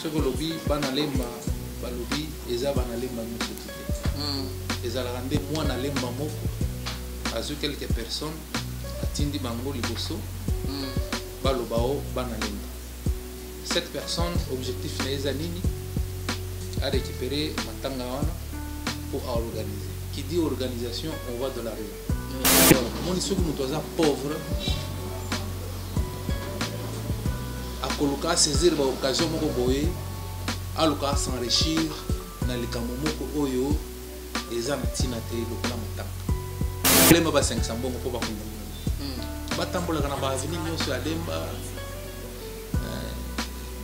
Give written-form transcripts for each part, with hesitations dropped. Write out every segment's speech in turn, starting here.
Soki olobi bana Lemba, balobi eza bana Lemba nyonso te. Ezalaka nde mwana Lemba moko azwi quelques personnes, atindi bango liboso baloba o bana Lemba. Cette personne, objectif na ye eza nini? A récupérer matanga wana pour organiser. Qui dit organisation, on va de l'argent. Omoni soki moto aza pauvre, akoluka asaisir ba occasion moko boye, aluka s'enrichir na likambo moko oyo eza na ntina te lokola matanga. Lemba basangisa mbongo mpo bakunda mbongo. Batambolaka na ba avenue nyonso ya Lemba,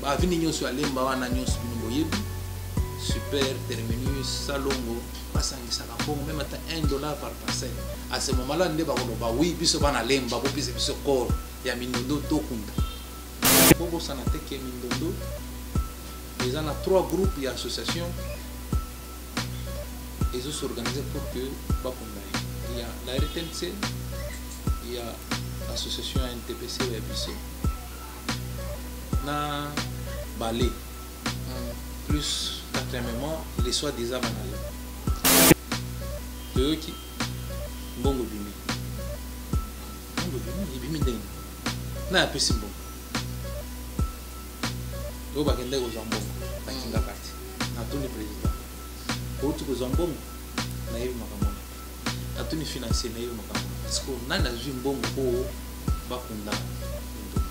ba avenue nyonso ya Lemba wana nyonso bino boyebi, Super, Terminus, Salongo, basangisaka mbongo même ata 1 $ par parcelle. À ce moment là nde bakoloba oui, biso bana Lemba bopesa biso corps ya Mindondo tokunda. Bobosana te ke Mindondo eza na 3 groupes ya association ezos'organiser pour que bakunda ye. Il y a la RTNC, il y a association ya NTPC ya biso na ballet, plus quatrièmement les soi-disant bana Lemba. Toyoki mbongo ebimi, mbongo ebimi, ebimi ndenge na apesi mbongo oyo bakendaki kozwa mbongo na Kingakati. Natuni président outi kozwa mbongo, nayebi makambo wana. Natuni financier, nayebi makambo wana. Parce que nani azwi mbongo oyo bakunda Mindondo?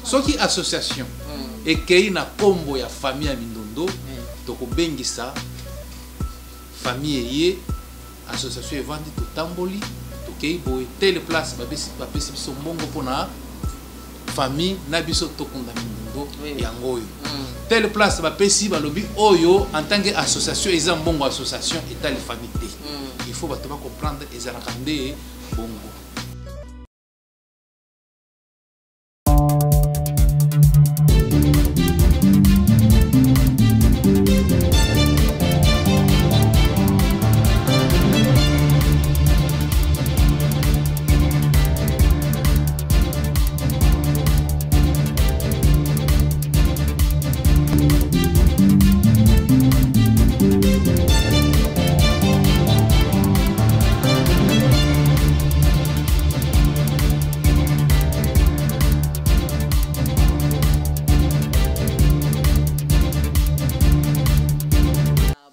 Soki association ekei na nkombo ya famille ya Mindondo, tokobengisa famille eye, association evandi, totamboli, tokei boye telle place, bapesi biso mbongo mpona famille na biso tokunda Mindondo. Yango oyo telle place bapesi, balobi oyo en tant que association eza mbongo association, etali famille te. Il faut bato bacomprendre, ezalaka nde bongo.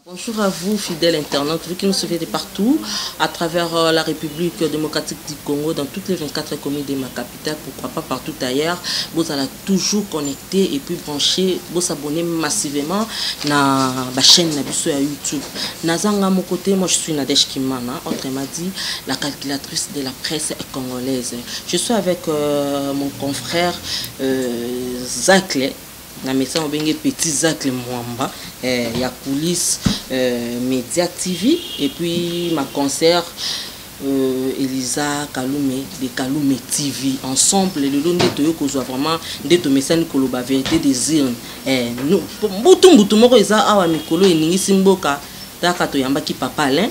Bonjour à vous, fidèles internautes, vous qui nous suivez de partout, à travers la République démocratique du Congo, dans toutes les 24 communes de ma capitale, pourquoi pas partout ailleurs. Vous allez toujours connecter et puis brancher, vous abonner massivement na la chaîne na biso ya YouTube. Naza nga moko te, moi je suis Nadège Kimana, autrement dit, la calculatrice de la presse congolaise. Je suis avec mon confrère Zacle, na médecin obenge petit Zacle Mwamba, ya Coulisse Média TV, et puis ma concert Elisa Kalume de Kalume TV. Ensemble lelo nde toyo kozwa vraiment nde tomesani koloba vérité des urnes. Nous, mbutu mbutu moko eza awa mikolo eningisi mboka, taka toyambaki papa Alain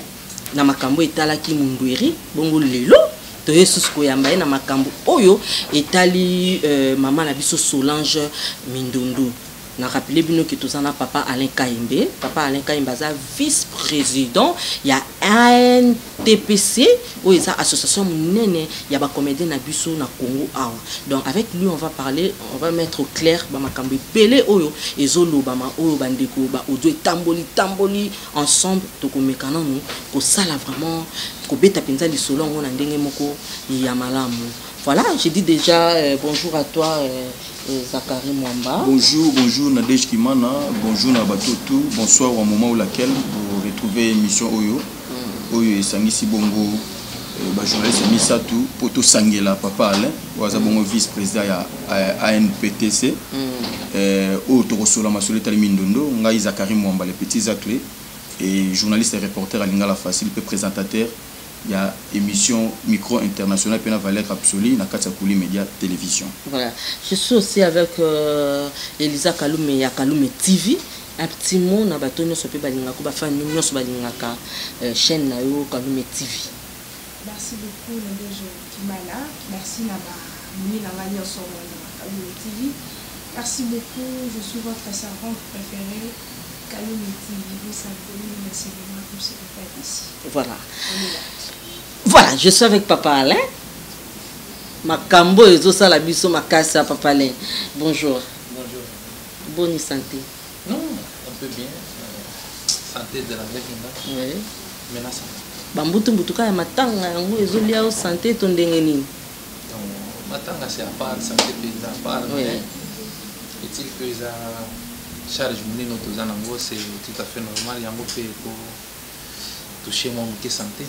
na makambo etalaki Mundweri, bongo lelo toye susu koyamba ye na makambo oyo etali mama na biso Solange Mindondo. Na rappelé bino ke toza na papa Alain Kayembe. Papa Alain Kayembe aza vice-président ya ANTPC, oyo eza association monene ya ba comédien na biso na Congo awa. Donc avec lui on va parler, on va mettre au clair ba makambo ebele oyo ezolobama, oyo bandeko ba audio etamboli tamboli. Ensemble tokomeka nanu kosala vraiment kobeta mpenza lisolo yango na ndenge moko ya malamu. Voilà, j'ai dit déjà bonjour à toi, Zachary Mwamba. Bonjour, bonjour Nadège Kimana, bonjour Nabatotou, bonsoir au moment où laquelle vous retrouvez émission Oyo. Oyo esangisi bongo ba journaliste misatu poto sangela papa Alain, waza bongo vice-président ya ANPTC. Oyo tokosola masolo etali Mindondo, ngai Zachary Mwamba le petit Zacle et journaliste et reporter à Lingala Facile pe présentateur ya émission Micro International pe na Valère Absoli na kati ya Kuli Media Télévision. Voilà, je suis aussi avec Elisa Kalume ya Kalume TV. Un petit mot na bato nyonso pe balingaka, ba fan nyonso balingaka chaîne na yo Kalume TV. Merci beaucoup Nadège Kimana, merci na ba moni na nga nyonso na Kalume TV. Merci beaucoup. Je suis votre servante préférée, Kalumeti. Vous savez, merci de nous ici. Voilà. Voilà, je suis avec Papa Alain. Makambo ezosala biso makasi ya Papa Alain. Bonjour. Bonjour. Bonne santé. Non, un peu bien. Santé de la vie. Oui. Maintenant, ça va. Bambutu mbutuka ya matanga yango ezolia yo santé to ndenge nini? Donc, matanga c'est à part, santé mpe eza à part. Oui. Mais est-il que eza charge monene toza nango, c'est tout à fait normal. Yango mpe eko toucher mwa moke santé.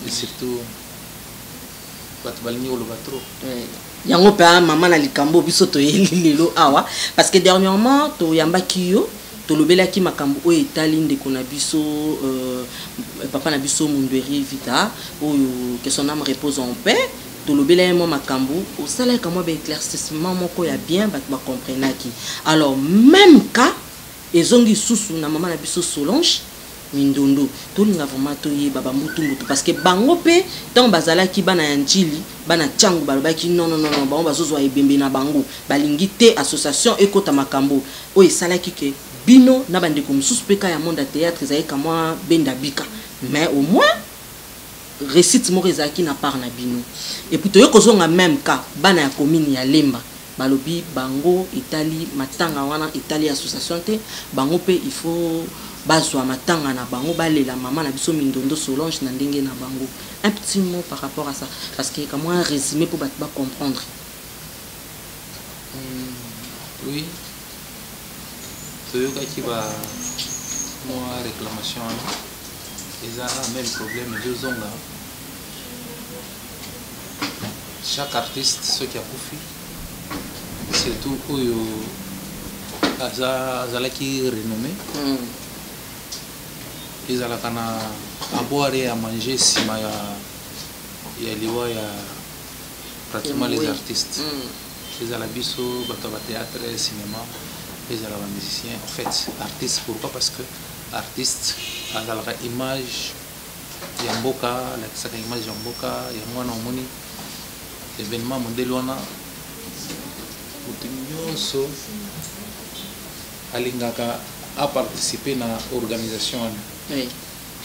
Et surtout bato balingi koloba trop. Oui. Yango mpe mama na likambo biso toyeli lelo awa, parce que dernièrement toyambaki yo, tolobelaki makambo oyo etali ndeko na biso, papa na biso Mundweri Vita, oyo que son âme repose en paix. Tolobela ye mwa makambo, osalaka mwa baéclaircissement moko ya bien, bato bacomprenaki. Alors même cas ezongi susu na mama na biso Solange Mindondo. Tolinga vraiment toyeba bambutu-mbutu, parce que bango mpe ntango bazalaki bana ya Njili, bana Ntiango, balobaki non, non, non, non, bango bazozwa ebembe na bango, balingi te association ekota makambo oyo esalaki ke bino na bandeko mosusu mpe ka ya monde ya théâtre ezalaki ka mwa benda bika, mais au moins réussite moko ezalaki na part na bino. Et puis toye kozonga même cas, bana ya commune ya Lemba balobi bango etali matanga wana, etali association te, bango mpe il faut bazwa matanga na bango, balela mama na biso Mindondo Solange na ndenge na bango. Un petit mot par rapport à ça, parce que kamwa un résumé pour bato bacomprendre. Oui, toyokaki ba mwa réclamation wana, eza même problème ezozonga. Chaque artiste soki akufi, surtout oyo aza azalaki renommé, ezalaka na à boire et à manger nsima ya liwa ya pratiquement les artistes. Ezala biso bato ya bathéâtre, cinéma, ezala bamusicien, en fait artiste. Pourquoi? Parce que artiste azalaka image ya mboka, alakisaka image ya mboka. Yango wana omoni événement modèle wana, moto nyonso alingaka aparticipe na organisation wana.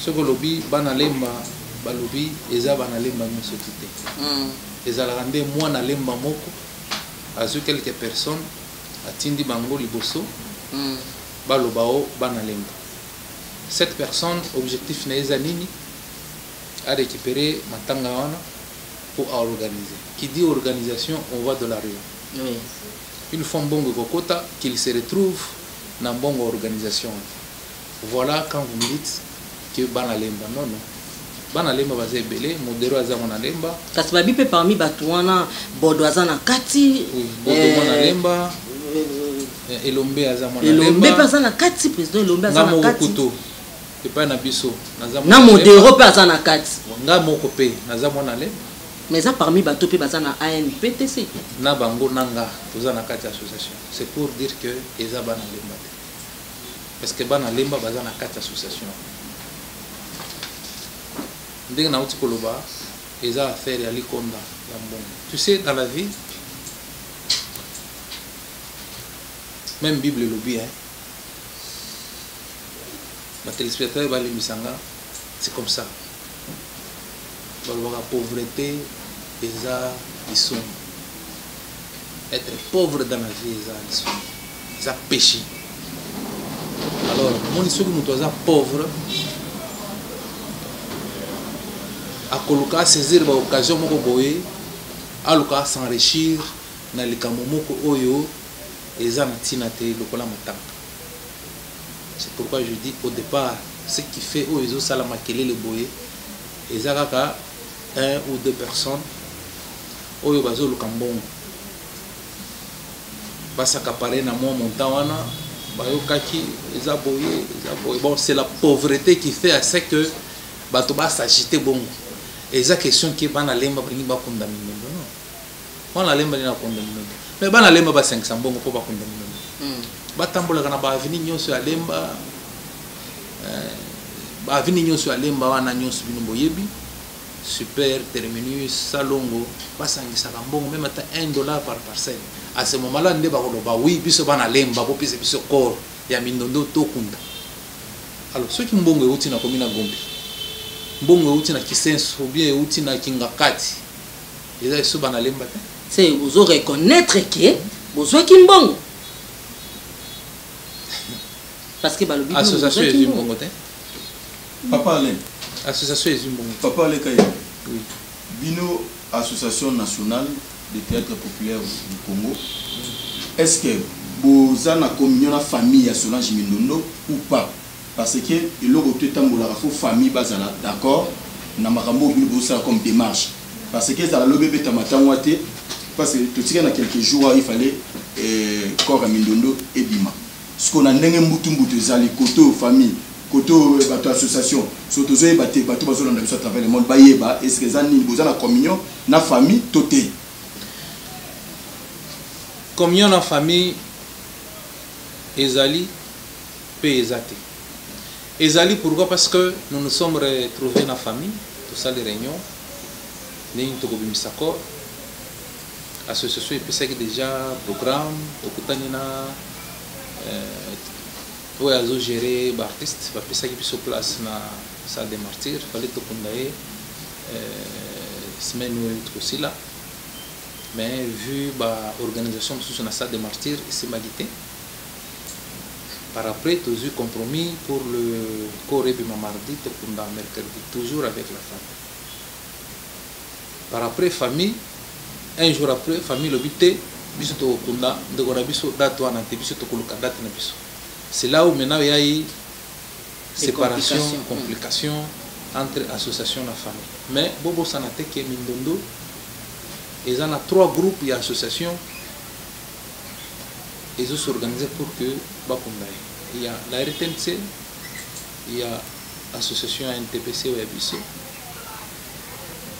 Soki olobi bana Lemba, balobi eza bana Lemba nyonso tu te. Ezalaka nde mwana Lemba moko azwi quelques personnes, atindi bango liboso, baloba o bana Lemba. Cette personne, objectif na ye eza nini? Arécupérer matanga wana po aorganiser. Qui dit organisation, on va de l'argent. Une fois mbongo ekokota, qu'il se retrouve na mbongo organisation wana. Voilà, quand vous me dites que bana Lemba, non, non, bana Lemba baza ebele. Modero aza mwana Lemba. Kasi babi mpe parmi bato wana, Bodo aza na kati. Oui, Bodo mwana Lemba. Elombe aza mwana Elombe mpe Lemba. aza na kati, président Elombe aza Nga na moko kati. Kutu epai na biso naza Na mwana Lemba. Modero mpe aza na kati. Nga moko mpe naza mwana Lemba. Mais eza parmi bato mpe baza na ANPTC. Na bango na nga toza na kati ya association. C'est pour dire que eza bana Lemba te, parce que bana Lemba baza na kati ya association. Ndenge nauti koloba, eza affaire ya likonda ya mbongo. Tu sais, dans la vie, même Bible elobi, hein, batéléspectateur balimbisanga, c'est comme ça, balobaka pauvreté eza lisumu. Être pauvre dans la vie eza lisumu, eza péché. Alors omoni, soki moto aza pauvre, akoluka asaisir baoccasion moko boye, aluka as'enrichir na likambo moko oyo eza na ntina te lokola matanga. C'est pourquoi je dis au départ, ce qui fait oyo ezosala makelele boye eza kaka un ou deux personnes oyo bazoluka mbongo, bas'accaparer na mwa montant wana bayokaki eza boye, eza boye. Bon, c'est la pauvreté qui fait à ce que bato bas'agiter bongo. Eza question ke bana Lemba balingi bakunda Mindondo, non. Bana Lemba nini akunda Mindondo? Mais bana Lemba basangisa mbongo mpo bakunda Mindondo. Batambolaka na baavenue nyonso ya Lemba, baavenue nyonso ya Lemba wana nyonso bino boyebi. Super, Terminus, Salongo, basangisaka mbongo meme ata 1 dollar par parcelle. À ce moment là nde bakoloba oui, biso bana Lemba bopesa biso corps ya Mindondo tokunda. Alors soki mbongo euti na commune ya Gombe, mbongo euti na Kisenso ou bien euti na Kingakati, eza biso bana Lemba te. C'est bozo reconnaître que bozwaki mbongo. Parce que balobi association ezwi mbongo te. Papa Alain. Association ezwi mbongo. Papa Alain Kaye. Oui. Bino Association nationale de théâtre populaire du Congo. Est-ce que boza na communion na famille ya Solange Mindondo ou pas? Parce que eloko to etambolaka faut famille bazala d'accord na makambo oyo bino bozosala comme démarche. Parce que ezala lobi ebetama ntango te, parce que totika na quelques jours il fallait corps ya Mindondo ebima. Siko na ndenge mbutu mbutu ezali kote oyo famille, kote oyo bato association, so tozoyeba te, bato bazolanda biso à travers le monde bayeba est-ce que eza nini, boza na communion na famille to te? Communion na famille ezali pe eza te. Ezali pourquoi? Parce que nous nous sommes retrouvés na famille, tosali réunion ndenge tokobimisa corps. Association epesaki déjà programme, tokutani na oyo azogérer baartiste, bapesaki biso place na salle des martyrs, fallait tokunda ye semaine oyo tokosila, mais vu baorganisation mosusu na salle des martyrs esimbaki te. Par après tozwi compromis pour le corps ebima mardi, tokunda mercredi, toujours avec la famille. Par après famille, un jour après famille lobi te, biso tokokunda ndeko na biso date wana te, biso tokoluka date na biso. C'est là où maintenant il y a eu séparation, complication entre association na famille. Mais bobosana te ke Mindondo eza na 3 groupes ya association ezo s'organiser pour que bakunda ye. Il y a la RTNC, il y a association ya NTPC oyo ya biso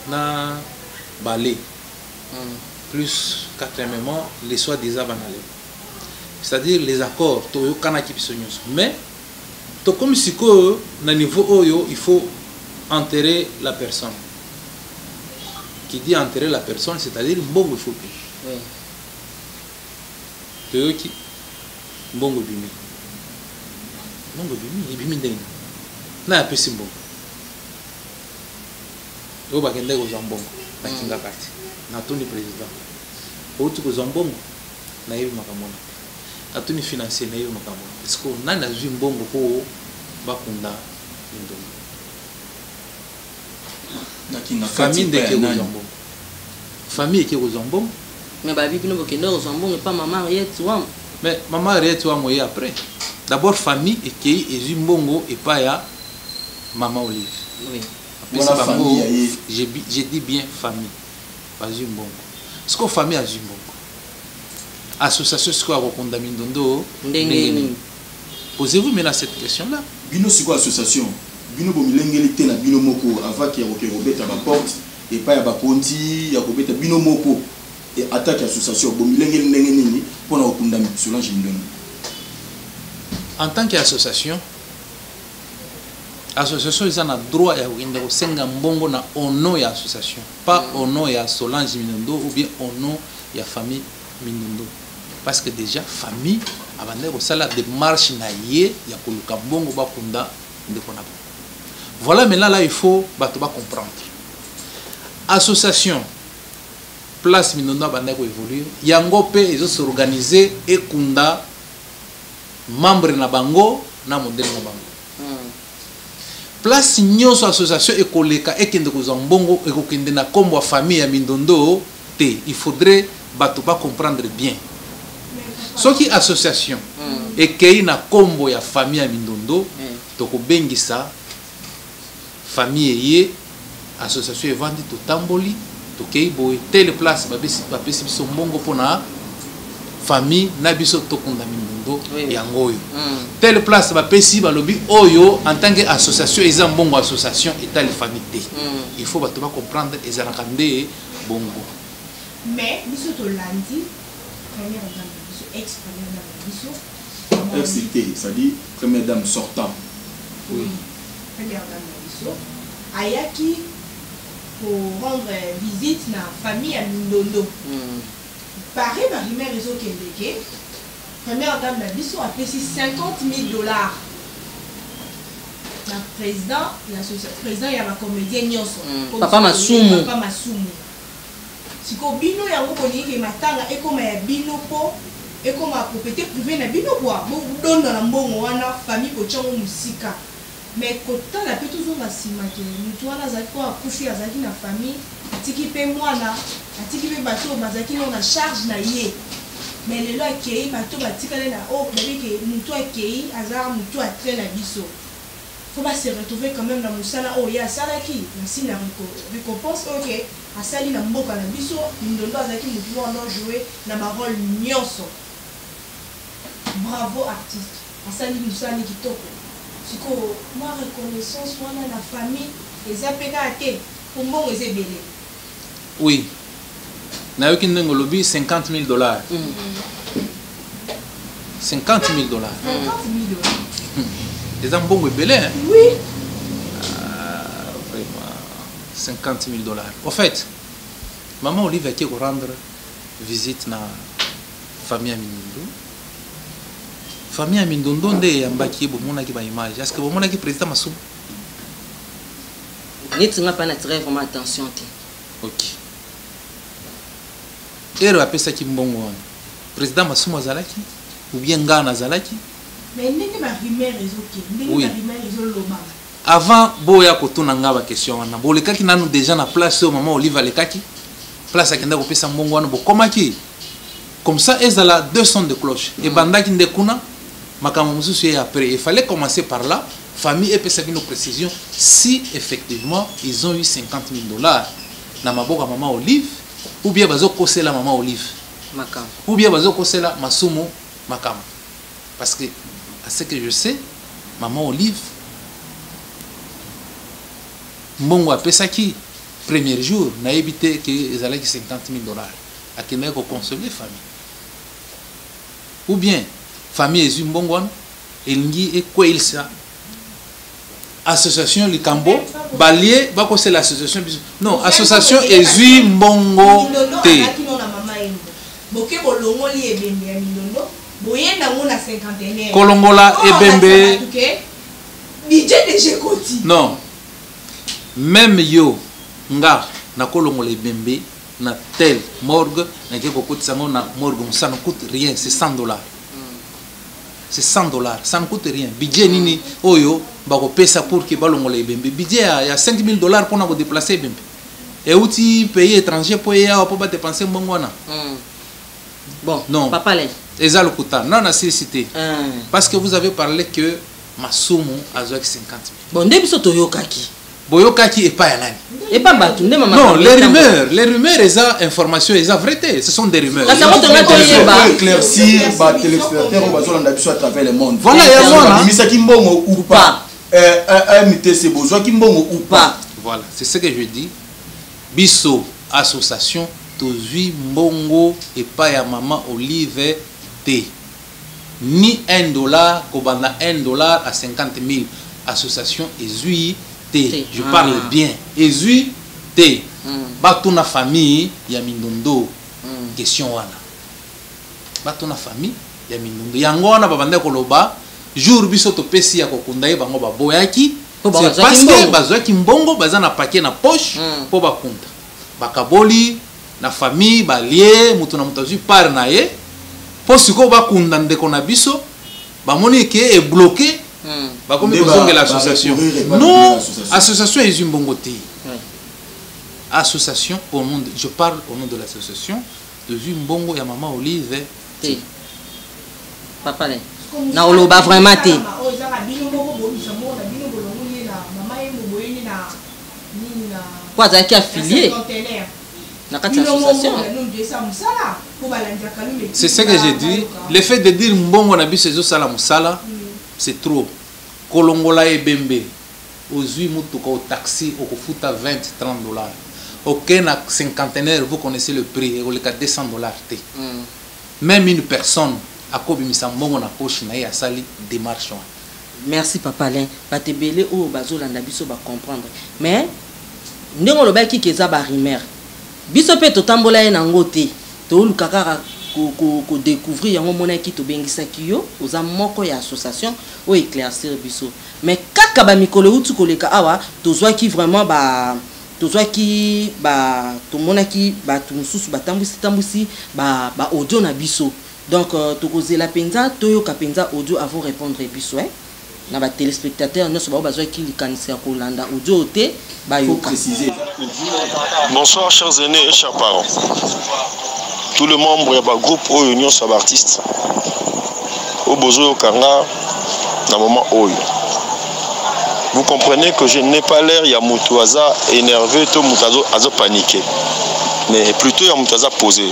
na ballet, plus quatrièmement les soi-disant banale, c'est-à-dire les accords toyokanaki biso nyonso. Mais tokomi sikoyo na niveau oyo il faut enterrer la personne. Qui dit enterrer la personne, c'est-à-dire mbongo il faut payer. Toyoki mbongo bimi, mbongo bimi ebimi ndenge na apesi mbongo oyo bakendaki kozwa mbongo na Kingakati. Natuni président, outi kozwa mbongo, nayebi makambo wana te. Natuni financier, nayebi makambo wana. Est-ce que nani azwi mbongo mpo bakunda Mindondo? Famille nde eke kozwa mbongo, famille eke kozwa mbongo. Mais babi bino bokende kozwa mbongo epa mama Henriette Wam. Mais mama Henriette Wam oye après. D'abord famille ekei ezwi mbongo epa ya mama Olive. Voilà, famille ya ye. J'ai dit bien famille. Bazwi mbongo. Siko famille azwi mbongo. Association siko ya kokunda Mindondo ndenge nini? Posez-vous maintenant cette question-là. Bino siko association, bino bomilengeli te na bino moko avant ya koke kobeta ba porte epai ya bakonzi ya kobeta bino moko et attaque association bomilengeli ndenge nini mpona kokunda Solange Mindondo? En tant qu'association, association eza na droit ya kokende kosenga mbongo na au nom ya association, pas au nom ya Solange Mindondo ou bien au nom ya famille Mindondo, parce que déjà famille abandaki kosala démarche na ye ya koluka mbongo bakunda ndeko na bango. Voilà, maintenant là il faut bato ba comprendre. Association place Mindondo abandaki koévoluer, yango mpe ezo s'organiser ekunda membre na bango na modèle na bango. Place nyonso association ekoleka ekende kozwa mbongo ekokende na kombo ya famille ya Mindondo te. Il faudrait bato ba comprendre bien. Soki association ekei na kombo ya famille ya Mindondo, tokobengisa famille ye, association evandi, totamboli, tokei boye telle place, bapesi biso mbongo mpona famille na biso tokunda Mindondo yango oyo. Telle place bapesi, balobi oyo en tant que association eza mbongo association etali famille te. Il faut bato bacomprendre ezalaka nde bongo. Mais biso tolandi première dame na biso, ex première dame na biso. Ex te, c'est-à-dire première dame sortant. Oui. Première dame na biso ayaki Ko rendre visite na famille ya Mindondo. Pare ba rumeur ezokende ke première dame na biso apesi 50 000 $ na président ya président ya bacomédien nyonso. Papa Masumu. Papa Masumu. Sikoyo bino yango bolingi ke matanga ekóma ya bino, mpo ekóma propriété privée na bino kua, bodonda na mbongo wana, famille botiango mosika. Mais kotala mpe, tozonga nsima ke motu wana azalaki oyo akufi, azalaki na famille, atiki mpe mwana, atiki mpe bato oyo bazalaki no na charge na ye. Mais lelo akei, bato batikali na oyo bayebi ke motu akei aza motu atrait na biso, faut ba se retrouver quand même na mosala oyo ye asalaki na signe ya récompense oyo ke asali na mboka na biso. Mindondo azalaki motu moko ando jouer na barole nyonso. Bravo artiste, asali mosala kitoko. Sikoyo mwa reconnaissance wana na famille eza mpe kaka te, po mbongo eza ebele. Oui, nayoki ndenge olobi 50 000 $. 50 000 $. 50 000 $. Eza mbongo ebele, hein? Oui. Ah, vraiment, 50 000 $. Au fait, mama Olive ake korendre visite na famille ya Mindondo. Famille ya Mindondo nde eyambaki ye. Bomonaki baimage? Est ce que bomonaki président Masumu? Neti nga mpe natire vraiment attention te. Ok, ere apesaki mbongo wana, président Masumu azalaki ou bien nga nazalaki? Mais ndenge barumeur ezokende, ndenge barumeur ezolobama. Avant boya kotuna nga baquestion wana, bolekaki nanu déjà na place oyo mama Olive alekaki, place akenda kopesa mbongo wana? Bokomaki comme ça, ezala deux sons de cloche. Ebandaki nde kuna, makambo mosusu ye après. Il fallait commencer par là. Famille epesa bino précision si effectivement ils ont eu 50 000 $ na maboko ya mama Olive, ou bien bazokosela mama Olive makambo, ou bien bazokosela Masumu makambo. Parce que à ce que je sais, mama Olive, mbongo apesaki premier jour, nayebi te ke ezalaki 50 000 $. Akendaki koconsoler famille, ou bien famille ezwi mbongo wana, elingi ekweyisa association. Likambo balie bakosela association biso, non, association ezwi mbongo Mindondo te. Azalaki no na mama Yembo. Boke bolongoli ebembe ya Mindondo, boyenda yango na cinquantenaire. Kolongola Oyo ebembe. bato ke budget déjà ekoti. Non, même yo, nga nakolongola ebembe na tel morgue, nake kokotisa yango na morgue, ça ne coûte rien. C'est 100 $, c'est 100 $, ça ne coûte rien. Budget nini oyo bakopesa pour ke balongola ebembe? Budget ya 5000 $ mpona kodéplacer ebembe euti pays étranger mpo eyawa mpo badépenser mbongo wana? Bon. Non. Papa Alain. Eza lokuta. Non, nasilisi te, parce que vous avez parlé que Masumu azwaki 50 000. Bon, nde biso toyokaki. Boyokaki epai ya nani? Epa bato nde mama. Non, les rumeurs, les rumeurs eza information eza vrai te, ce sont des rumeurs. Kasi yango tonga toyeba. Pour éclaircir batéléspectateur oyo bazolanda biso à travers le monde. Voilà, yango wana. Babimisaki mbongo ou pas? AMTC, bozwaki mbongo ou pas? Pas. Voilà, c'est ce que je dis. Biso association, tozwi mbongo epai ya mama Olive te, ni 1 dollar. Kobanda 1 dollar à 50 000, association ezwi te. Te. Je parle bien, ezwi te. Batuna famille ya Mindondo question wana, batuna famille ya Mindondo. Yango wana babanda koloba jour biso topesi ya kokunda ye, bango baboyaki. Po C'est bazwaki parce que mbongo. bazwaki mbongo, baza na paquet na poche mpo bakunda. Bakaboli na famille, balie, moto na moto azwi part na ye, mpo sikoyo bakunda ndeko na biso. Bamoni ke ebloquer, bakomi Nde kozongela association. ba recourir epai Non. na association. Association ezwi mbongo te. Association, au nom de, je parle au nom de l'association, tozwi mbongo ya mama Olive te. Papa Alain, na oloba vraiment te. Oyo ezaka bino moko bobisa mbongo na bino, bolongoli ye na mama Yembo, boyeni na nini, na Po azalaki affilié cinquantenaire. Na kati ya association. Esa mosala mpo balandaka. C'est ce que j'ai dit. Le fait de dire mbongo na biso ezosala mosala, c'est trop. Kolongola ebembe, ozwi mutuka o taxi, okofuta 20 30 $. Oke na cinquantenaire, vous connaissez le prix, ekoleka 200 $ te. Même une personne akobimisa mbongo na poche na ye, asali démarche wana. Merci, papa Alain. Bato ebele oyo bazolanda biso bacomprendre, mais Ndenge olobaki ke eza ba rumeur, biso pe totambola ye nango te, toluka kaka ko ko ko decouvrir yango omonaki tobengisaki yo, oza moko ya association o eclaircir biso. Mais kaka ba mikolo ewuti koleka awa tozwaki vraiment ba tozwaki ba tomonaki batu mosusu batambwisi tambwisi ba ba audio na biso. Donc tokozela penza toyoka penza audio avant repondre biso hein. Na ba telespectateurs nionso baoyo bazwaki likanisi ya kolanda audio oyo te Faut bayoka. préciser eza audio. Bonsoir chers aînés et chers parents. Tous les membres ya ba groupe oyo nyonso ya ba artistes oyo bozoyoka nga na moment oyo. Vous comprenez que je n'ai pas l'air ya mutu aza énervé to mutu azo, azo paniquer. Mais plutôt ya mutu aza posé.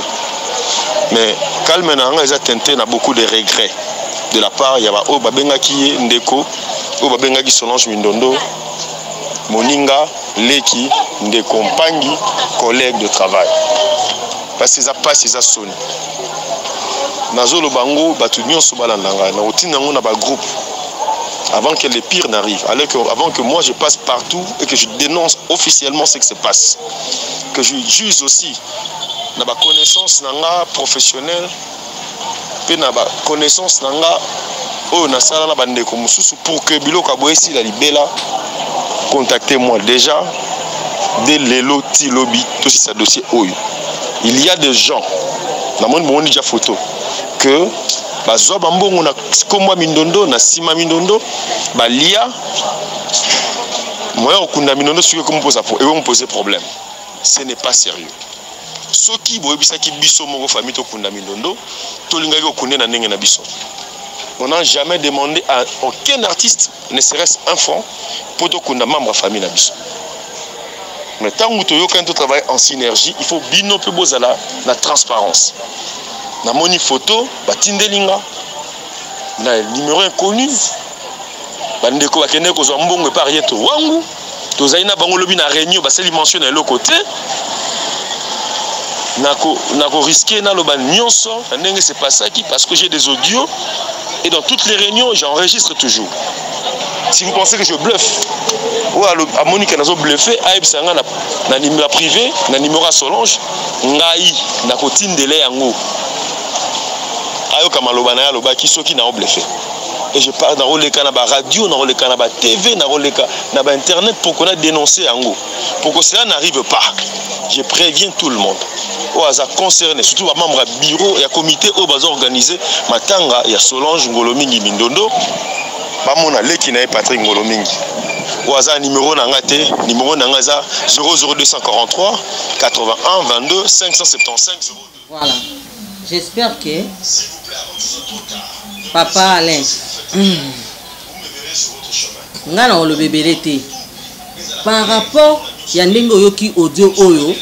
Mais calme na nga eza teinté na beaucoup de regrets de la part ya ba oyo babengaki ye ndeko, oyo babengaki Solange Mindondo moninga, leki, ndeko, mpangi, collègue de travail. Parce que eza pasi, eza soni. Nazoloba yango bato nyonso balanda ngai, nakotinda yango na ba groupe avant que le pire n'arrive, alors que, avant que moi je passe partout et que je dénonce officiellement ce qui se passe, que je juge aussi na ba connaissance na nga professionnelle pe na ba connaissance na nga oyo nasala na bandeko mosusu pour que biloko ya boye esila libela. Contactez moi déjà dès lelo ti lobi tosisa dossier oyo. Il y a des gens, namoni bomoni déjà photo que bazwa bambongo na kombo ya Mindondo na nsima Mindondo balia moyen okunda Mindondo soki ekomi problème. Ce n'est pas sérieux. Soki boyebisaki biso moko famille tokunda Mindondo, tolingaki kokunde na ndenge na biso. On n'a jamais demandé à aucun artiste, ne serait-ce un franc, pour tokunda membre ya famille na biso. Mais tango toyokani to travailler en synergie, il faut bino pe bozala na transparence. Namoni photo batindeli nga na numéro inconnu, bandeko bakende kozwa mbongo epa Rieto Wangu, tozali na bango lobi na réunion, basali mention na eloko te. Nako risquer naloba nyonso na ndenge se passaki parce que j'ai des audios et dans toutes les réunions j'enregistre toujours. Si vous pensez que je bluffe, ou à Monique nazo bluffer, ayebisa nga na numéro privé, na numéro ya Solange, ngai nakotindele yango. Ayoka maloba na ye alobaki soki na bluffer. Et je parle na na ba radio, na roleka na ba TV, na roleka na ba internet pour qu'on a dénoncé yango. Pour que cela n'arrive pas. Je préviens tout le monde. Oyo aza concerné, surtout ba membre ya bureau ya comité oyo bazo organiser matanga ya Solange Ngolo Mingi Mindondo. Bamona leki na ye Patrick Ngolo Mingi. Oyo aza numéro na nga te, numéro na nga eza 00243 81 22 575 02. Voilà. J'espère que Papa Alain nga na oloba ebele te par rapport ya ndenge oyoki audio oyo,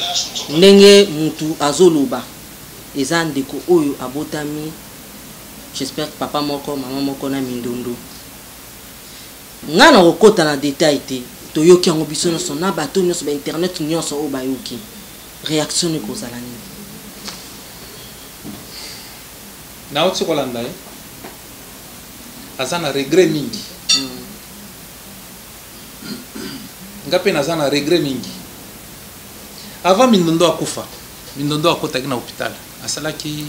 ndenge mutu azoloba eza ndeko oyo abotami, j'espère que papa moko mama moko na Mindondo. Nga na kokota na détail te, toyoki yango biso nyonso na bato nyonso ba internet nyonso oyo bayoki. Réaction ni kozala nini? Nauti kolanda ye, aza na regret mingi. Nga pe naza na regret mingi. Avant Mindondo akufa, Mindondo akotaki na hôpital, asalaki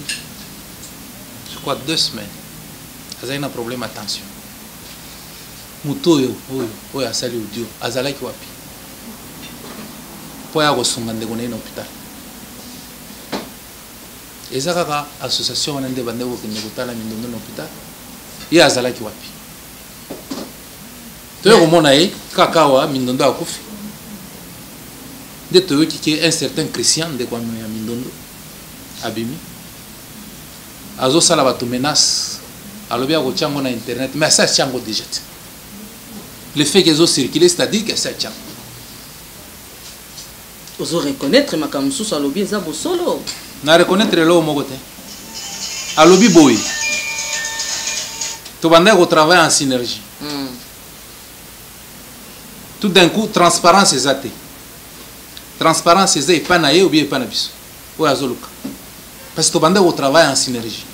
je crois 2 semaines, azalaki na problème ya tension. Moto oyo, oyo, oyo asali audio, azalaki wapi? Po ya kosunga ndeko na ye na hôpital. Eza kaka association wana nde bandeko kokende kotala Mindondo na hôpital. Ye azalaki wapi? Toye komona ye kaka awa Mindondo akufi. Nde toyoki ke un certain Christian ndeko ya Mindondo abimi. Azosala bato menace, alobi akotia yango na internet, mais asa atia yango déjà te. Le fait que ezo circuler, c'est-à-dire que asa atia yango. Ozo reconnaître makambo mosusu alobi eza bosolo? Na reconnaître eloko moko te. Alobi boye, tobandaki kotravailler en synergie. Tout d'un coup transparence eza te. Transparence eza epai na ye ou bien epai na biso oyo azoluka, parce que tobandaki kotravailler en synergie.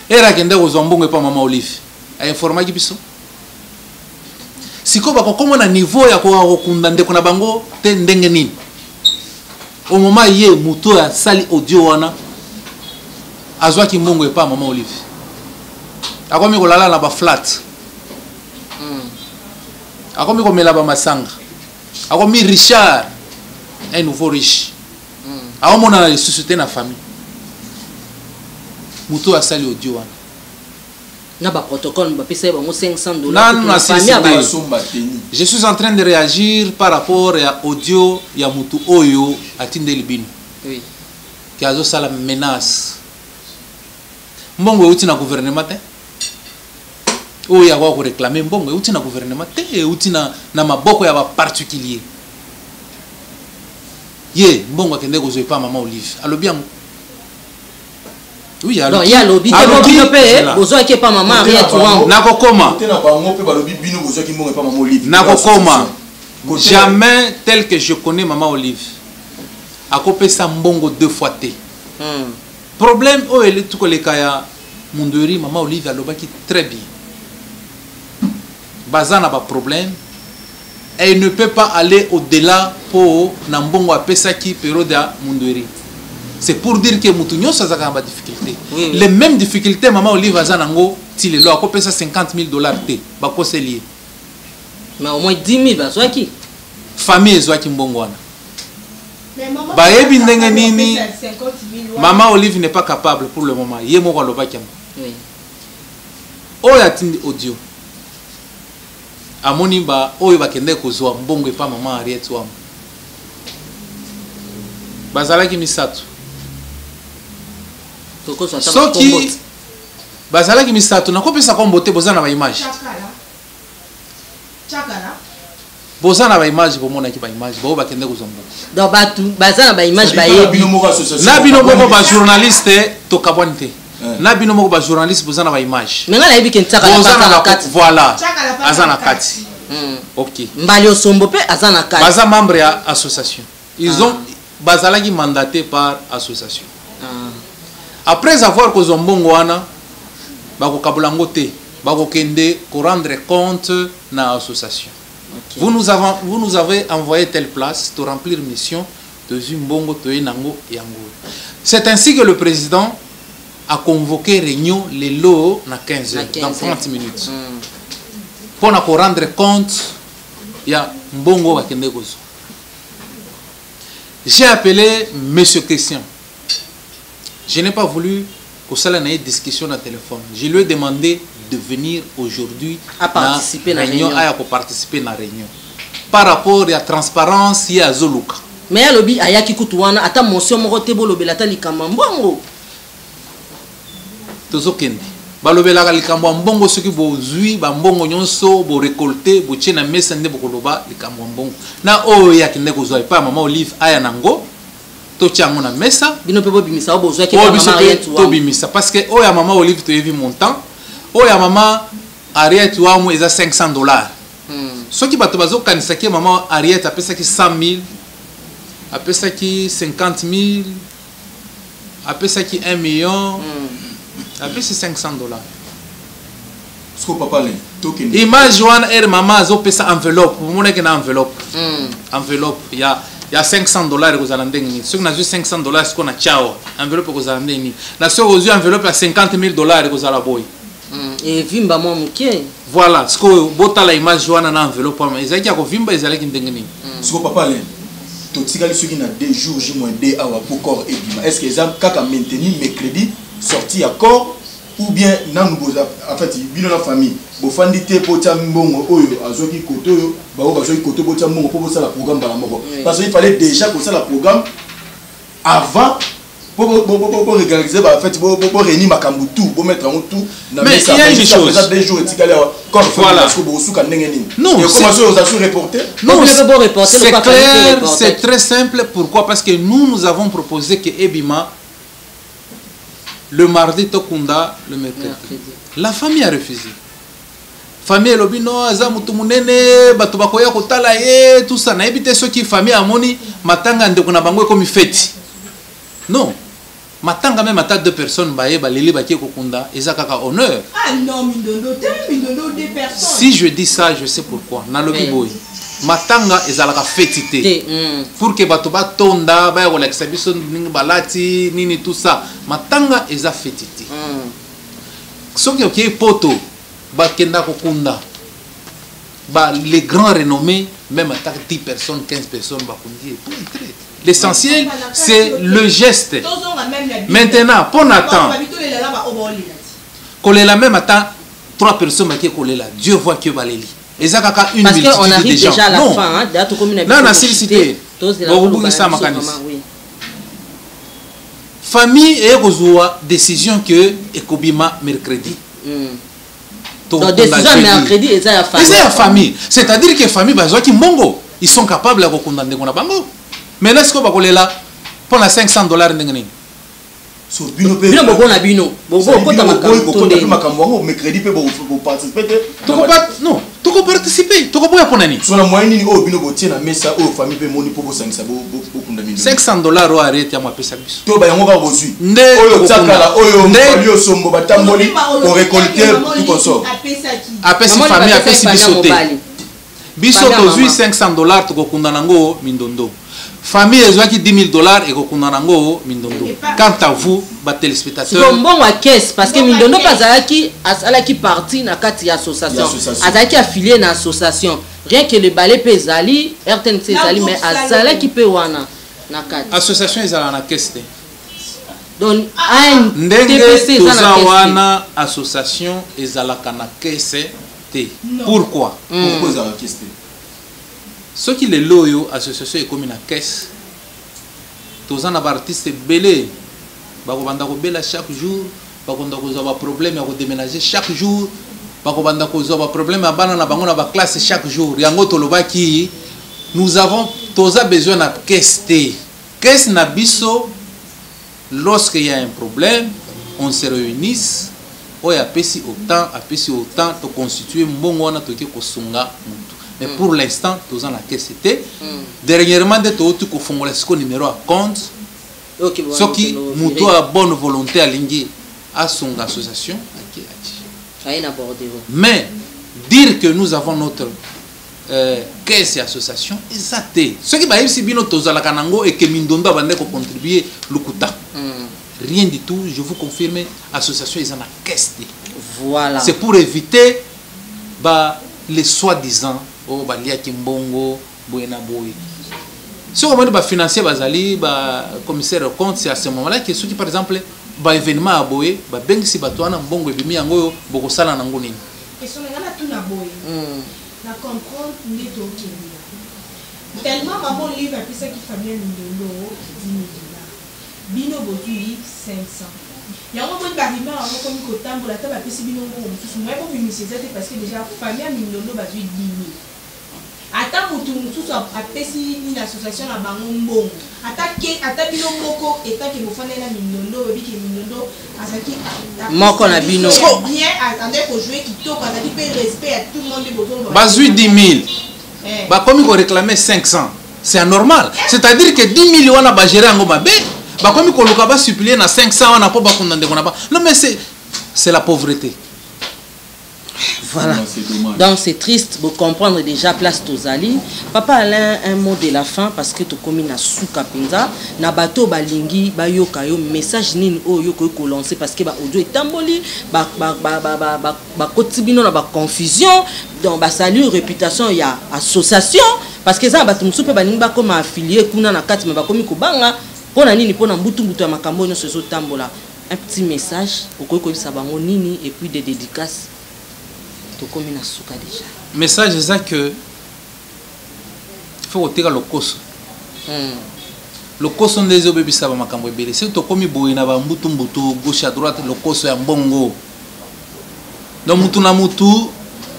Era akende kozwa mbongo epai mama Olive, ainformaki biso. Sikoyo bakokoma na niveau ya koka kokunda ndeko na bango te ndenge nini? Au moment ye moto oyo asali audio wana azwaki mbongo epa mama Olive, akomi kolala na baflat, akomi komela bamasanga, akomi Richard, un nouveau riche, aomonana lisusu te na famille. Moto oyo asali audio wana Na baprotocole bapesa ye bango 500 $. Nanu nasilisi te. Je suis en train de réagir par rapport ya audio ya mutu oyo atindeli bino ke azosala menace. Mbongo euti na gouvernement te. Oyo akoka koréclamer mbongo euti na gouvernement te, euti na maboko ya baparticulier. Ye mbongo akende kozwa epa mama Olive, alobi yango. Oui, donc ye alobi te bo bino mpe bozwaki epa mama Henriette Wango. Nakokoma. Te, na bango mpe balobi bino bozwaki mbongo epa mama Olive. Nakokoma. Jamais, tel que je connais mama Olive, akopesa mbongo deux fois te. Problème oyo eleti koleka ya Mundweri, mama Olive alobaki très bien, baza na baproblème et il ne peut pas aller au-delà po na mbongo apesaki période ya Mundweri. C'est pour dire que mutu nyonso azalaka na badifficulté. Les mêmes difficultés mama Olive aza nango ti lelo, akopesa 50 000 $ te, bakoseli ye. Mais au moins 10 000 bazwaki. Famille ezwaki mbongo wana, bayebi ndenge nini. Mama Olive n'est pas capable pour le moment, ye moko alobaki yango. Oyo atindi audio amoni ba oyo bakende kozwa mbongo epa mama Henriette Wamo, bazalaki misato. Tokozwa ata bakombo Soki te. Bazalaki misato, nakopesa kombo te. Boza na baimage, boza na baimage, bomonaki baimage bao bakende kozwa mbongo. Donc bato baza na baimage, bayebi. Bino moko association. Na bino moko bajournaliste, tokabwani te. Na bino moko bajournaliste, boza na baimage. Me ngai nayebi ke Ntiakala Boza aza na na kati. Voilà, aza na kati. Ok. Mbali Osombo mpe aza na kati. Baza membre ya association, ils ont bazalaki mandaté par association. Après avoir kozwa mbongo wana, bakokabola yango te, bakokende korendre compte na association. Vous nous avez envoyé telle place to remplir mission, tozwi mbongo, toye nango yango. C'est ainsi que le président a convoqué réunion lelo na 15 Na heures, 15 dans heures. 30 minutes, mpona korendre compte ya mbongo bakende kozwa. J'ai appelé monsieur Christian. Je n'ai pas voulu kosala na ye discussion na téléphone. Je lui ai demandé de venir aujourd'hui. À participer na réunion. Aya koparticiper na réunion par rapport ya transparence ye azoluka. Mais alobi ayaki kutu wana, ata motion moko te bolobela ata likambo ya mbongo. Tozokende. Balobelaka likambo ya mbongo soki bozwi bambongo nyonso, borécolter, botie na mesa, nde bokoloba likambo ya mbongo. Na oyo ye akende kozwa epai ya mama Olive, aya nango, totia yango na mesa. Bino mpe bobimisa oyo bozwaki Oyo epa biso mama mpe Henriette Wango. Tobimisa, parce que oyo ya mama Olive toyebi montant. Oyo ya mama Henriette Wamu eza 500 $. Soki bato bazokanisaki mama Henriette apesaki 100 000, apesaki 50 000, apesaki 1 million, apesi 500 $. Siko papa le tokende. Image wana, ere mama azopesa enveloppe, omonaki na enveloppe, enveloppe ya 500 $ ekozala ndenge nini? Soki nazwi 500 $, sikoyo na tiawa enveloppe ekozala ndenge nini? Na soki ozwi enveloppe ya 50 000 $ ekozala boye. Evimba mwa moke. Voilà, sikoyo botala image wana na enveloppe wana, ezalaki ya kovimba, ezalaki ndenge nini? Siko papa le totikali soki na 2 jours, J moins 2 awa po corps ebima. Est ce que eza kaka maintenu mercredi sortie ya corps, ou bien nanu boza, en fait bino na famille bofandi te po tia mbongo oyo azwaki kote, oyo bango bazwaki kote, botia mbongo mpo bosala programme mbala moko? Parce que il fallait déjà kosala programme avant po régulariser ba, en fait bo réunir makambo tout, bo mettre yango tout na Mais mesa. il y a Mais une jusqu'à chose. présent, 2 jours etikali awa, corps. Voilà. Parce que bokosuka ndenge nini? Non, Et comment ça oza su reporter? Non, Vous voulez pas reporter, le c'est papa, il clair, peut reporter. c'est très simple. Pourquoi? Parce que nous, nous avons proposé que ebima le mardi, tokunda le mercredi. Mercredi. La famille a refusé. Famille elobi no, aza mutu munene, bato bakoya kotala ye, tout ça. Nayebi te soki famille amoni matanga ndeko na bango ekomi feti. Non. Matanga meme ata deux personnes baye baleli bakie kokunda eza kaka honneur. Ah non mindondo te mindondo deux personnes. Si je dis ça je sais pourquoi. Nalobi boye. Matanga ezalaka feti te. Te. Pour que bato batonda baya kolakisa biso ndenge balati nini tout ça. Matanga eza feti te. Soki okei poto bakenda kokunda ba les grands renommés même ata 10 personnes 15 personnes bakundi ye pour traite. L'essentiel c'est le geste. Maintenant pour Nathan kolela même ata 3 personnes bake kolela Dieu voit que baleli. Eza kaka une Parce que on multitude arrive de gens. déjà à la Non. fin, hein. D'ailleurs, tokomi na Non, biso na silisi te. Tozela Bokobungisa koloba na biso makanisi. vraiment, oui. Famille eye kozwa décision que ekobima mercredi. Donc, Tokokunda décision jeudi. mercredi eza ya famille. Eza ya famille. C'est-à-dire que famille bazwaki mbongo, ils sont capables ya kokunda ndeko na bango. Maintenant sikoyo bakolela mpona $500 ndenge nini? So, bino pe- Bino bobona bino. Bobo Sali okota bino makambo boboyi to kokota pe ndenge. makambo yango mercredi pe boparticipe te. Non, tokoparticipe, tokoboya mpona nini? So na moyen nini oyo bino botie na mesa oyo famille pe emoni mpo bosangisa bokunda mindondo? $500 oyo arete yango apesa biso. To ba yango kaka bozwi. Nde Oyo tokokunda. tsakala, oyo Nde mobali oyo sombo batamboli, korecolte tout consort. Apesaki. Apesi Maman famille, apesaki apesi famille biso te. mobali. Biso Famille ya tozwi mama. $500 tokokunda nango mindondo. Famille ezwaki $10 000 ekokunda nango mindondo. Quant à vous, ba téléspectateurs, Siko mbongo ya caisse, parce que Mbongo ya mindondo mpe caisse. azalaki parti na kati ya association. Ya association. Azalaki affilié na association. Rien que le balai mpe ezali, RTNC Na ezali, mais groupe Salomon. azalaki mpe wana na kati. Association ezalaka na caisse te. Donc, ANTPC Ndenge eza na toza caisse te. wana, association ezalaka na caisse te. Non. Pourquoi? Pourquoi ezalaka caisse te? Soki lelo oyo association ekomi na caisse, toza na ba artiste ebele bakobanda kobela chaque jour, bakobanda kozwa ba problème ya kodéménager chaque jour, bakobanda kozwa ba problème ya bana na bango na ba classe chaque jour. Yango tolobaki, nous avons toza besoin na caisse te. Caisse na biso, lorsqu'il y a un problème, on se réunisse, oyo apesi autant, apesi autant, toconstitue mbongo wana toke kosunga mutu. Mais pour l'instant, toza na caisse te. Dernièrement, nde touti kofongola siko numéro ya compte. Ok, bon, Soki bon, mutu bon, ya bonne volonté alingi asunga association, ake atie. Aye na bordereau. Mais dire que nous avons notre caisse et association, eza te. Soki bayebisi bino tozalaka nango et que mindondo abande kocontribuer lokuta. Rien du tout, je vous confirme, association eza na caisse te. Voilà. C'est pour éviter ba les soi-disant oh baliaki mbongo boye na boye. Soki omoni ba financier bazali ba commissaire au compte, c'est à ce moment-là que soki par exemple ba événement ya boye babengisi bato wana mbongo ebimi yango oyo bokosala nango nini? Question na nga natuna boye. Na comprendre nde tokende. Tellement maman Olive apesaki famille Mindondo $10 000. Bino bozwi 500. Yango moni ba rumeur yango komi kotambola ata bapesi bino mbongo mosusu. Moye bobimisa eza te parce que déjà famille ya Mindondo bazwi 10 000. Ata motu mosusu apesi nini association na bango mbongo. Ata ke, ata bino moko etake bofandeli na Mindondo, oyebi ke Mindondo azalaki apesi Moko na biso bino. ya bien, andai kojouer kitoko, azalaki mpe respect ya tout le monde bozoloba. Bazwi 10 000. Eh. Bakomi koréclamer 500. C'est anormal. C'est-à-dire que 10 000 wana ba gérer yango mabe. Bakomi koluka ba supplier na 500 wana po bakunda ndeko na ba. Non mais c'est la pauvreté. Voilà. Non, c'est dommage. Donc c'est triste de comprendre déjà place tozali. Papa Alain, un mot de la fin parce que tokomi na suka penza na bato balingi bayoka yo message nini oyo yo ko lancer parce que ba audio etamboli ba ba ba ba ba ba, ba koti bino na ba confusion donc ba salut réputation ya association parce que za bato musupe balingi ba koma affilié kuna na kati mais ba komi kobanga pona nini pona mbutu mbutu ya makambo nyonso ezotambola. Un petit message okoki koyebisa bango nini et puis des dédicaces. Tokomi na suka déjà. Message eza que faut koteka lokoso. Lokoso nde ezobebisa ba makambo ebele. Soki tokomi boye na ba mbutu mbutu gauche à droite lokoso ya mbongo. Donc mutu na mutu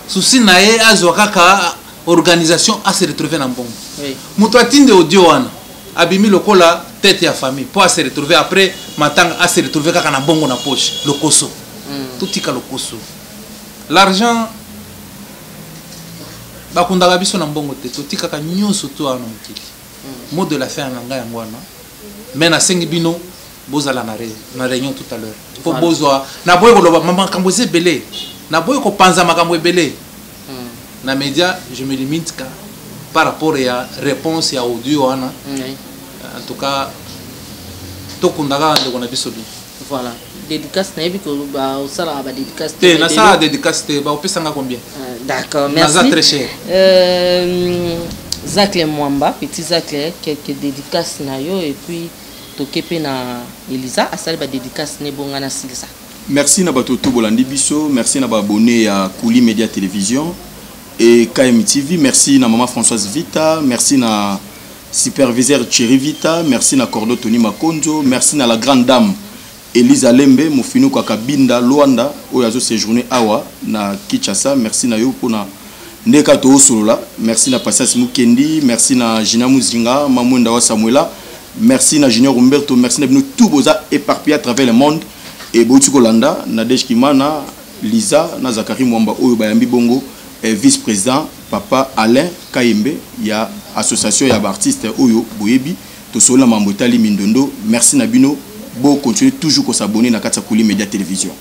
souci na ye azwa kaka organisation a se retrouver na mbongo. Mutu atinde audio wana abimi lokola tête ya famille po a se retrouver après matanga a se retrouver kaka na mbongo na poche lokoso. Totika lokoso. L'argent bakundaka biso na mbongo te, totikaka nyonso to wana mokili. Mot de la fin na ngai yango wana. Mais nasengi bino Bozala na, na réunion tout à l'heure mpo voilà. Bozwa naboyi koloba makambo eza ebele, naboyi kopanza makambo ebele na média. Je me limite ka par rapport ya réponse ya audio wana. En tout cas, tokunda kaka ndeko na biso bien. Voilà, dédicace, nayebi osalaka badédicace. Te, nasala dédicace te. Baopesanga combien? D'accord, merci. Naza très cher. Zacle Mwamba, petit Zacle, quelques dédicaces na yo et puis toke mpe na Elisa asali badédicace ne bonga na silisa. Merci na bato to bolandi biso, merci na baabonné ya Kuli Media Télévision et KMTV, merci na mama Françoise Vita, merci na superviseur Thierry Vita, merci na Cordo Tony Makonzo, merci na la grande dame Elisa Lembe Mofinuko Akabinda Luanda oyo azo séjourner awa na Kinshasa. Merci na yo mpona ndeka toosolola. Merci na Patience Mukendi, merci na Gina Muzinga Mamwenda wa Samuela, merci na Junior Umberto, merci na bino tout boza éparpillé à travers le monde. Et bouti kolanda Nadège Kimana, Lisa na Zakari Mwamba oyo bayambi bongo vice-président papa Alain Kayembe ya association ya baartiste oyo boyebi. Tosolola mambo etali mindondo. Merci na bino, bo continuer toujours kosabonner na kati ya Kuli Media Télévision.